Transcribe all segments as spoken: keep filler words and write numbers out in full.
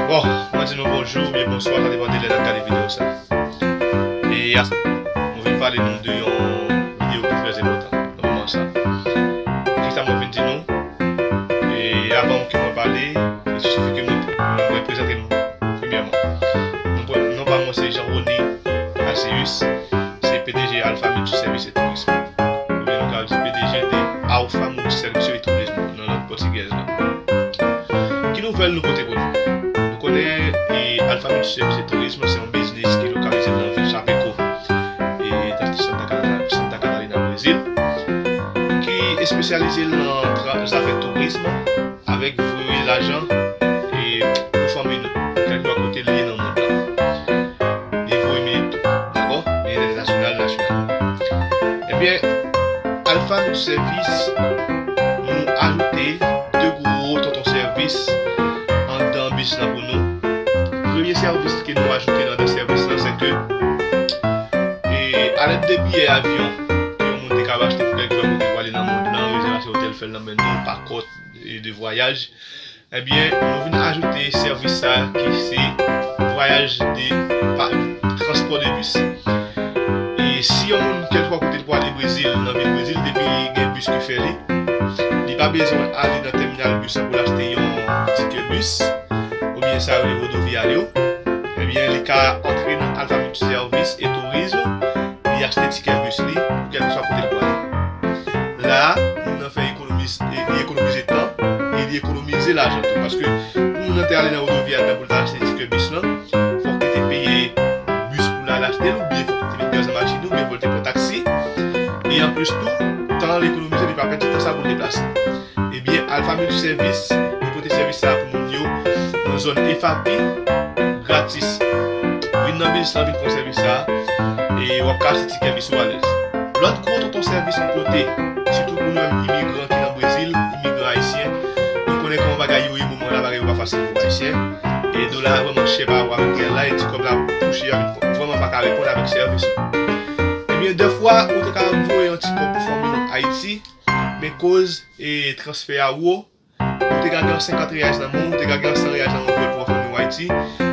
Bon, mwen di nou bonjou oubyen bonswa, sa depann de lè n ap gade videyo sa. E a, mwen vin pale nou de yon videyo ki trè enpòtan nan moman sa. Kisa mwen vin di nou? E avan ke mwen pale, il sifi ke mwen, mwen prezante nou premyèman. Non, non pa mwen se Jean Rony Asius, se P D G Alpha Multiservice et Tourisme. Oubyen nou ka di P D G de Alpha Multiservice et Tourisme nan lang pòtigèz la. Ki nouvèl nou pote pou nou? Nou konnen e Alpha Multiservice et Tourisme se yon biznis ki lokalize nan vil Chapecó, e nan Santa Cata-, Santa Catarina, Brezil, ki espesyalize nan tra-, zafè tourism avèk voye lajan e pou fanmi nou, kèlkeswa kote li ye nan mond lan. Li voye mil tou, dakò? Li entènasyonal, nasyonal. Ebyen, Alpha Multiservice, nou ajoute de gwo tonton sèvis anndan biznis la pou nou. Premye sèvis ke nou ajoute anndan sèvis la, se ke, e, alèd de biyè avyon ke yon moun te ka achte pou kèlkeswa kote pou ale nan mond lan, rezèvasyon otèl, fè l nan men nou, pakòt e de vwayaj, ebyen, nou vin ajoute sèvis sa a ki se vwayaj de, pa, transpò de bis. E si yon moun kèlkeswa kote l pou ale Brezil, nan vil Brezil, depi gen bis ki fè li, li pa bezwen ale nan tèminal bis la pou l achte yon tikè bis, oubyen sa yo rele rodoviario, ebyen, li ka antre nan Alpha Multiservice et Tourisme, li achte tikè bis li, pou kèlkeswa kote l pou ale. La a, moun nan fè ekonomi, e li ekonomize tan, e li ekonomize lajan tou. Paske pou moun nan te ale nan rodoviario pou l ta achte tikè bis lan, fòk li te peye bis pou l al achte l, oubyen fòk li te met gaz nan machin li, oubyen fòk li te pran taksi. E anplis tou, tan l ekonomize, li pa pèdi tan sa pou l deplase. Ebyen, Alpha Multiservice, li pote sèvis sa pou moun yo nan zòn F A P gratis. Vin nan biznis lan, vin pran sèvis sa, e w ap ka achte tikè bis ou alèz. Lòt gwo tonton sèvis nou pote, sitou pou nou menm imigran ki nan Brezil, imigran ayisyen, nou konnen kòman bagay yo ye moman la, bagay yo pa fasil pou ayisyen. E dola a vrèman chè pa rapò avèk reyèl la, e ti kòb la pou chè a, vin vrèman pa ka reponn avèk sèvis nou. Ebyen, dèfwa, ou te ka voye yon ti kòb pou fanmi w Ayiti, men koz e transfè a wo, ou te ka gen senkant reyais nan men w, ou te ka gen san reyais nan men w pou voye pou fanmi w Ayiti.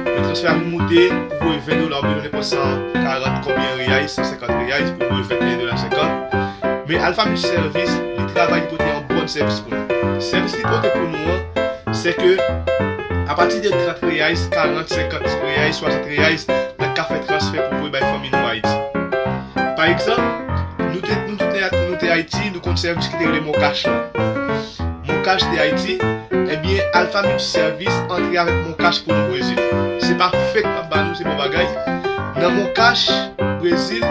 Men transfè a vin moute, pou voye ven dola oubyen nenpòt san karant konbyen reyais, san senkant reyais, pou voye venteyen dola senkant. Men Alpha Multiservice, li travay, li pote yon bon sèvis pou nou. Sèvis li pote pou nou an, se ke apati de trant reyais, karant, senkant reyais, swasant reyais, n ap ka fè transfè pou voye bay fanmi nou Ayiti. Pa egzanp, nou te, nou tout te, nou te Ayiti, nou konn sèvis ki te rele Moncash lan. Moncash te Ayiti, ebyen, Alpha Multiservice antre avèk Moncash pou nou Brezil. Se pa fake m ap ba nou, se bon bagay. Nan Moncash, Brezil,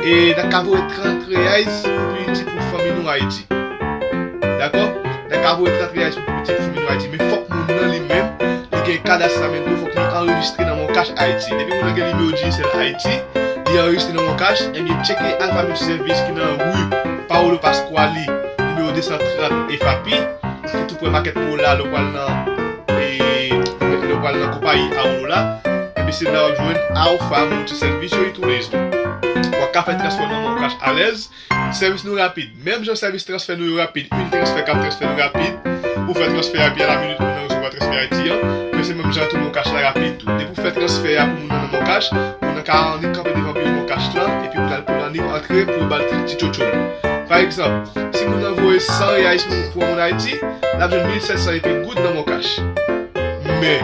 e n ap ka voye trant reyais pou piti pou fanmi nou Ayiti. Dakò? N ap ka voye trant reyais pou piti pou fanmi nou Ayiti. Men fòk moun nan li menm, li gen kad Sacramento, fòk li anrejistre nan Moncash Ayiti. Depi moun nan gen nimewo Digicel Ayiti, li anrejistre nan Moncash, ebyen, tcheke Alpha Multiservice ki nan ri Paolo Pasquali, nimewo de san trant F A P, ki tou prè Market Mola, lè w pral nan, e, lè w pral nan konpayi Aurora, ebyen, se la w ap jwenn Alpha Multiservice et Tourisme. W ap ka fè transfè nan Moncash alèz, sèvis nou rapid. Menm jan sèvis transfè nou yo rapid, Unitransfer k ap transfè nou rapid, ou fè transfè a, epi a la minit, moun nan resevwa transfè Ayiti an, men se menm jan tou Moncash la rapid tou. Depi w fè transfè a pou moun nan nan Moncash, moun nan ka annik kanpe devan biwo Moncash lan, epi pou l al, pou l annik antre, pou yo ba l ti, ti tchotcho l. Pa egzanp, si moun nan voye san reyais pou, pou yon moun Ayiti, l ap jwenn mil sèt san epi goud nan Moncash. Men,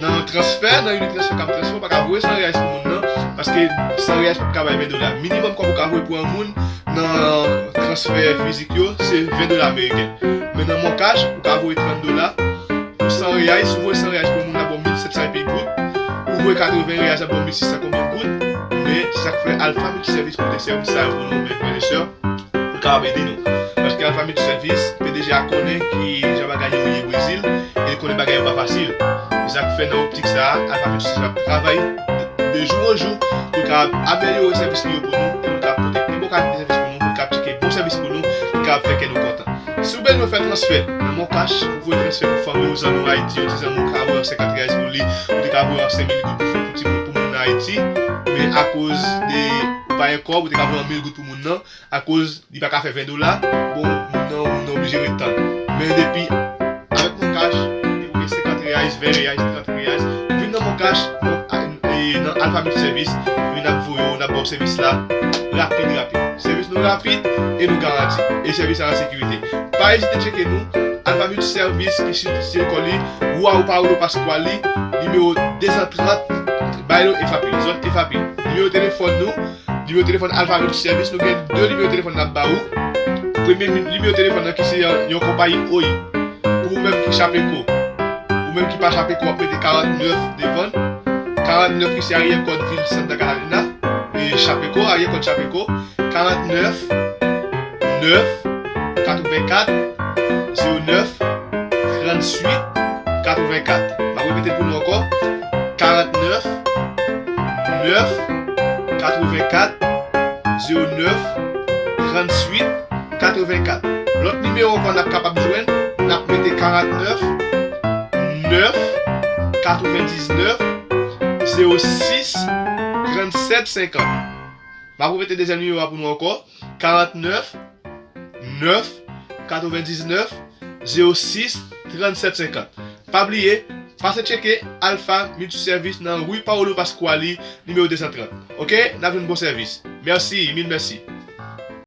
nan transfè, nan Unitransfer k ap transfè, ou pa ka voye san reyais pou moun nan, paske san reyais p ap ka bay ven dola. Minimòm kòb ou ka voye pou yon moun nan transfè fizik yo, se ven dola ameriken. Men nan Moncash, ou ka voye trant dola pou san reyais, si w voye san reyais pou yon moun, l ap ba w mil sèt san epi goud, ou voye katreven reyais, l ap ba w mil sis san konbyen goud, men se sa k fè Alpha Multiservice pote sèvis sa yo pou nou, men frè e sè, pou l kapab ede nou. Paske Alpha Multiservice, P D G a konnen ki jan bagay yo ye Brezil, e l konnen bagay yo pa fasil. Se sa k fè nan optik sa a, Alpha Multiservice ap travay de, de jou an jou pou l kapab amelyore sèvis li yo pou nou, e pou l kapab pote pi bon kalite sèvis pou nou, pou l kapab tcheke bon sèvis pou nou, pou l kapab fè kè nou kontan. Si w bezwen fè transfè nan Moncash, ou voye transfè pou fanmi w, zanmi w Ayiti, yon ti zanmi w ka voye an senkant reyais pou li, ou te ka voye an senk mil goud pou, pou timoun, pou moun nan Ayiti, men akoz de ou pa gen kòb, ou te ka voye an mil goud pou moun nan, akoz li pa ka fè ven dola, bon, moun nan, moun nan oblije ret tann. Men depi avèk Moncash, depi w gen senkant reyais, Vin nan Moncash, nan Alpha Multiservice, vin ap voye w, n ap ba w sèvis la rapid, rapid. Sèvis nou rapid e nou garanti. E sèvis la an sekirite. Pa ezite tcheke nou. Alpha Multiservice ki sitye kò li, Rua Paulo Pasquale, nimewo de san trant, Bairro F A P, zòn F A P. Nimewo telefòn nou, nimewo telefòn Alpha Multiservice, nou gen de nimewo telefòn n ap ba ou. Premye nimewo telefòn nan ki se yon, yon konpayi Oi. Pou ou menm ki Chapecó, ou menm ki pa Chapecó, w ap mete karant nèf devan. Karant nèf ki se aryè kòd vil Santa Catarina. E Chapecó, aryè kòd Chapecó. Karant nèf, nèf, katrevenkat, zewo nèf, trantuit, katrevenkat. M ap repete pou nou ankò. Karant nèf, nèf, katrevenkat, zewo nèf, trantuit, katrevenkat. Lòt nimewo ankò n ap kapab jwenn, n ap mete karant nèf, nèf, katrevendiznèf, zewo sis, trannsèt, senkant. M ap repete dezyèm nimewo a pou nou ankò, karant nèf, nèf, katrevendiznèf, zewo sis, trannsèt, senkant. Pa bliye, pase tcheke Alpha Multiservice nan ri Paulo Pasquale, nimewo de san trant. Oke? N ap jwenn bon sèvis. Mèsi, mil mèsi.